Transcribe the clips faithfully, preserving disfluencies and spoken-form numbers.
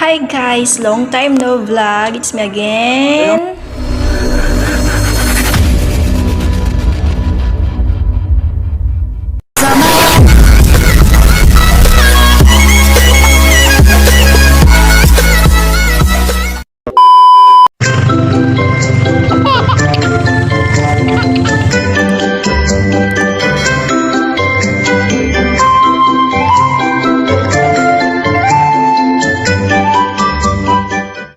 Hi guys, long time no vlog. It's me again.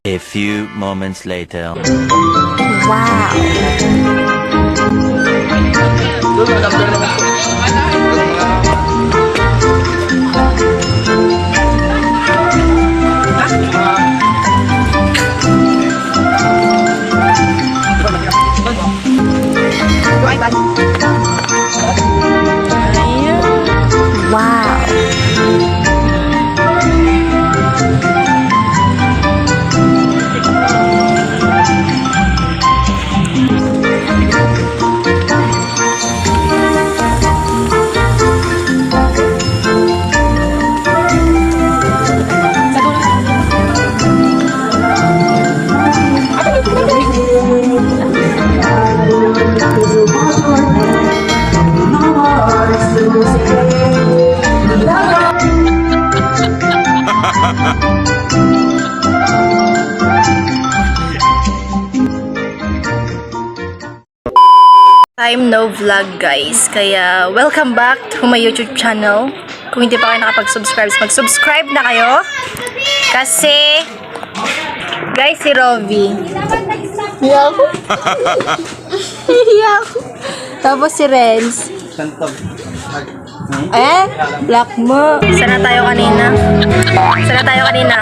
A few moments later. Wow. Ayan. Wow. Time no vlog, guys. Kaya, welcome back to my YouTube channel. Kung hindi pa kayo nakapag-subscribe, mag-subscribe na kayo. Kasi, guys, si Rovi. Iya ako. Iya ako. Tapos si Renz. Eh, black mo. Sana tayo kanina. Sana tayo kanina.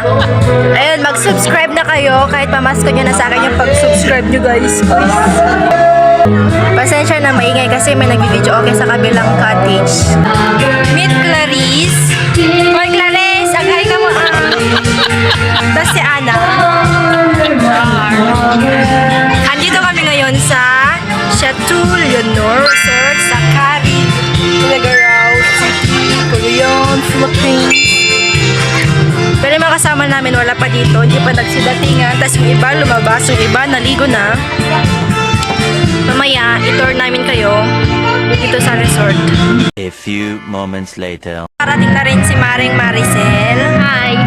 Ayun, mag-subscribe na kayo. Kahit pamasko nyo na sa akin yung pag-subscribe nyo, guys. Please. Pasensya na, maingay kasi may nag-video okay sa kabilang cottage. Meet Clarice. Hoy, Clarice, ag-hi ka mo, ah. Tas si Ana. Char. Andito kami ngayon sa Chateau Leonor Resort sa Caribe, Tuguegarao City, Cagayan, Philippines. Pero yung mga kasama namin wala pa dito, hindi pa nagsidatingan. Tas yung iba lumabas, yung iba naligo na. Mamaya, i-tour namin kayo dito sa resort. A few moments later. Parating na rin si Maring Maricel. Hi.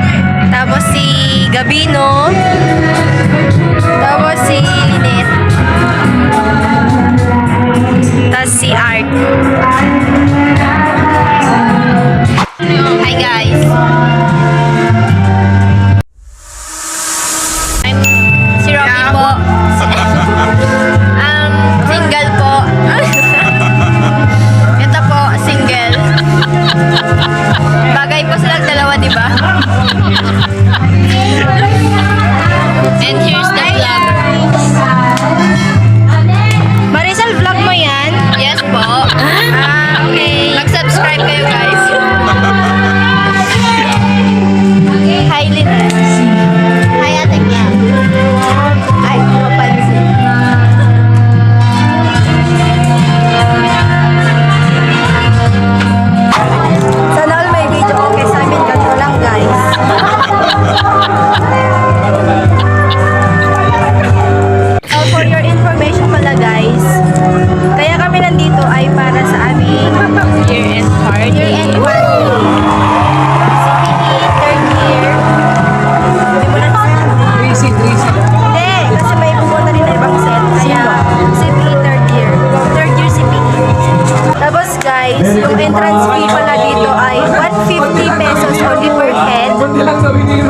Tapos si Gabino. Tapos si Lynette. Tas si Art. Hi, guys. I'm si Rocky po. Si- um, single po. Ito po, single. Bagay po silang dalawa, di ba? And here's the vlog. Maricel, vlog mo yan? Yes po. Ah, okay. Mag-subscribe kayo, guys. Hi, Lynette. Hi, Ate Cla. Ay, mapansin. Sana all may video okay sa amin. Ganito lang, guys. So, for your information pala, guys, kaya kami nandito ay para sa aming year-end party. Year-end party. C P E, third year. May mula sa Tracy, Tracy. Hindi, kasi may pupunta din na ibang set. Kaya, C P E, third year. Third year C P E. Tapos, guys, yung entrance fee pala dito ay one fifty pesos only per head.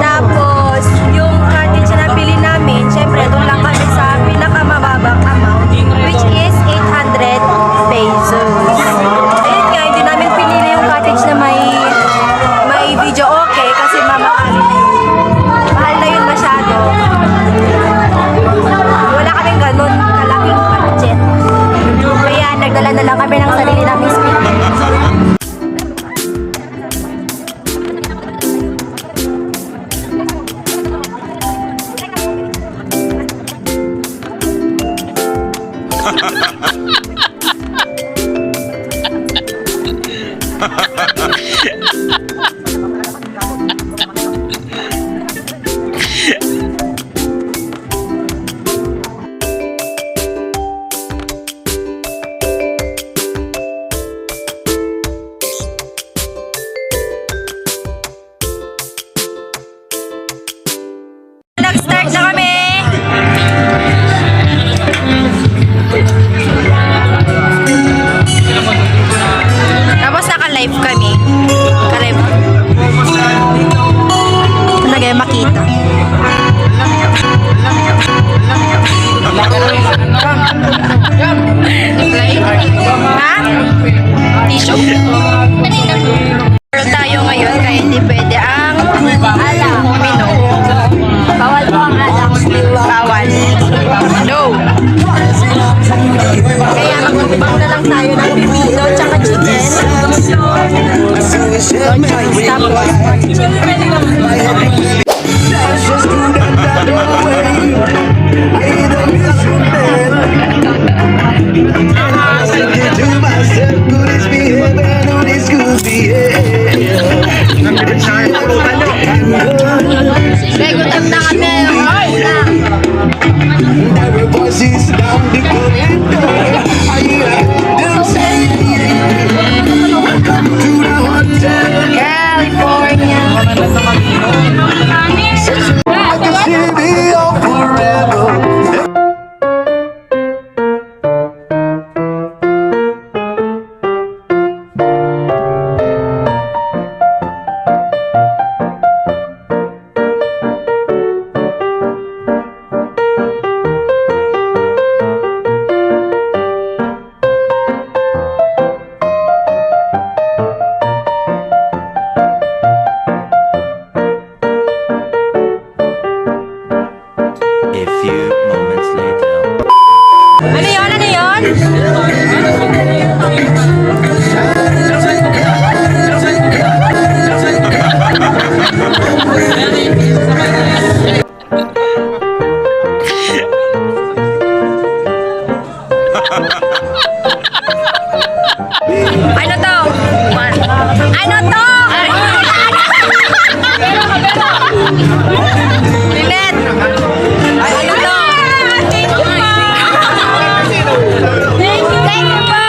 Tapos, yung cottage na napili namin, syempre, doon lang kami sa pinakamababang amount, which is eight hundred pesos. Ayun nga, hindi namin pinili yung cottage na may, may video okay kasi mamahalin na yun. Mahal na yun masyado. Wala kaming ganun kalaking budget. Kaya nagdala na lang kami ng sarili naming speaker. Start na kami! Tapos naka-live kami. Naka-live. Talaga yung makita. Ha? Tissue? Pero tayo ngayon, kaya hindi pwede ang uminom. Bawal po ang alak. Bawal. No. Kaya magmukbang na lang tayo ng pipino tsaka chicken. No choice. Tapos, Be, gutom na kami. Oy, na. There were voices down the corridor. I heard them say, "Welcome to the hotel." California. Like a city of forever. A few moments later. Ano yun? Ano yun? Ano to? Ano to? Lynette! Ano to? Thank you po! Thank you po!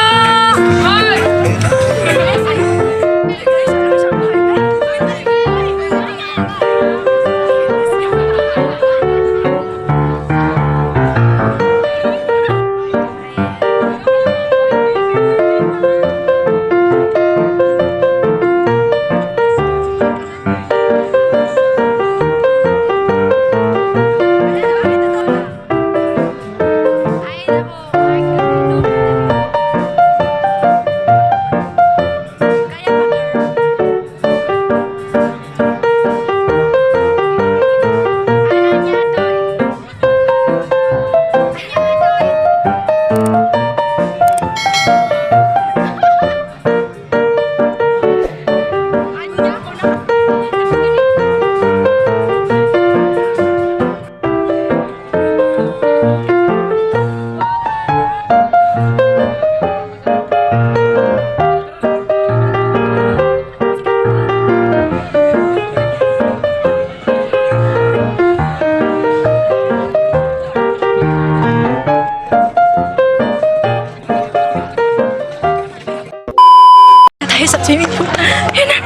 Tayo sa swimming pool. Ayan na.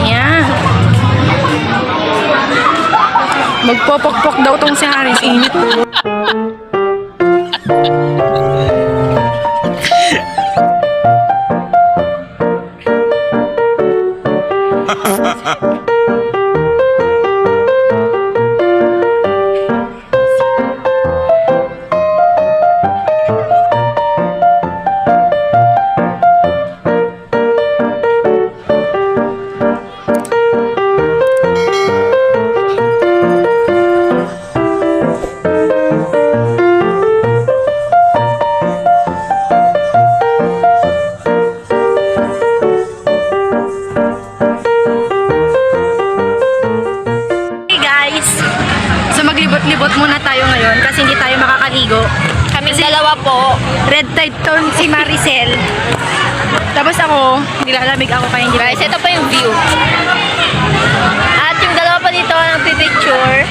Ayan. Magpopokpok daw tong si Haris. Init. Hey guys! So maglibot-libot muna tayo ngayon kasi hindi tayo makakaligo. Kaming dalawa po. Red tide tone si Maricel. Tapos ako, nilalamig ako kaya hindi. Guys, ito pa yung view. At yung dalawa pa dito ang pipicture.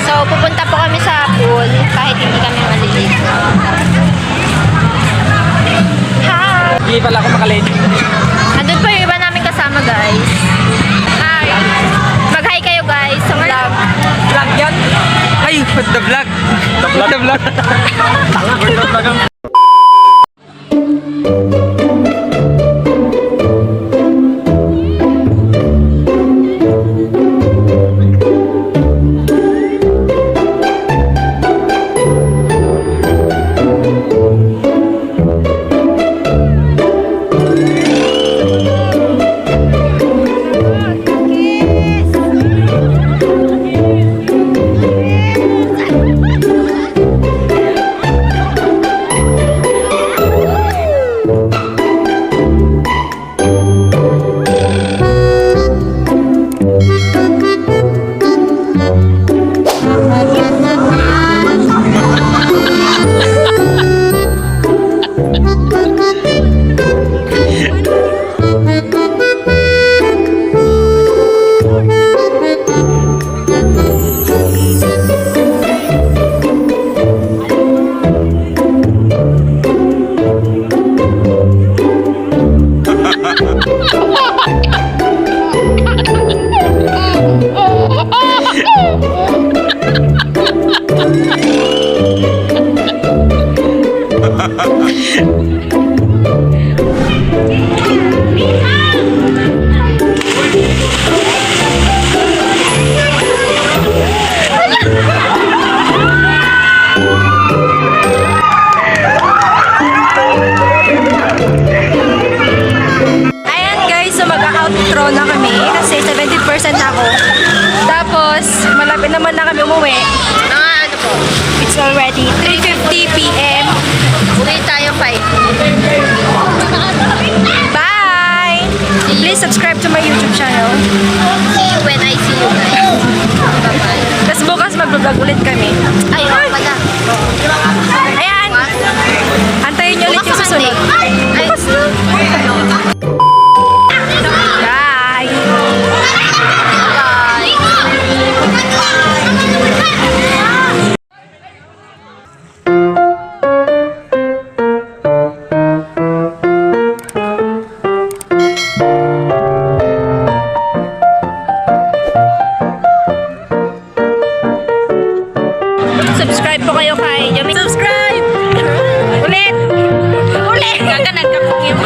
So, pupunta po kami sa pool kahit hindi kami maliligo. Hi! Hindi pala ako makalate. Andun po yung iba namin kasama, guys. Hi. Mag-hi kayo, guys, sa vlog. Vlog yan? Ay, the vlog. The vlog. The vlog. Ayan guys, so mag-outro na kami kasi seventy percent na ako. Tapos, malapit naman na kami umuwi. Mga ano po? It's already three fifty p m. Uwi tayo five. Bye! Please subscribe to my YouTube channel. See you when I see you guys. Bye-bye. Tapos bukas mag-vlog ulit kami. Ay, oo pala. Ayan! Antayin niyo ulit yung susunod. Ay. Bukas na. Bye! Subscribe po kayo kay Yumi. Subscribe! Ulit! Ulit! Gaganag ka po yun.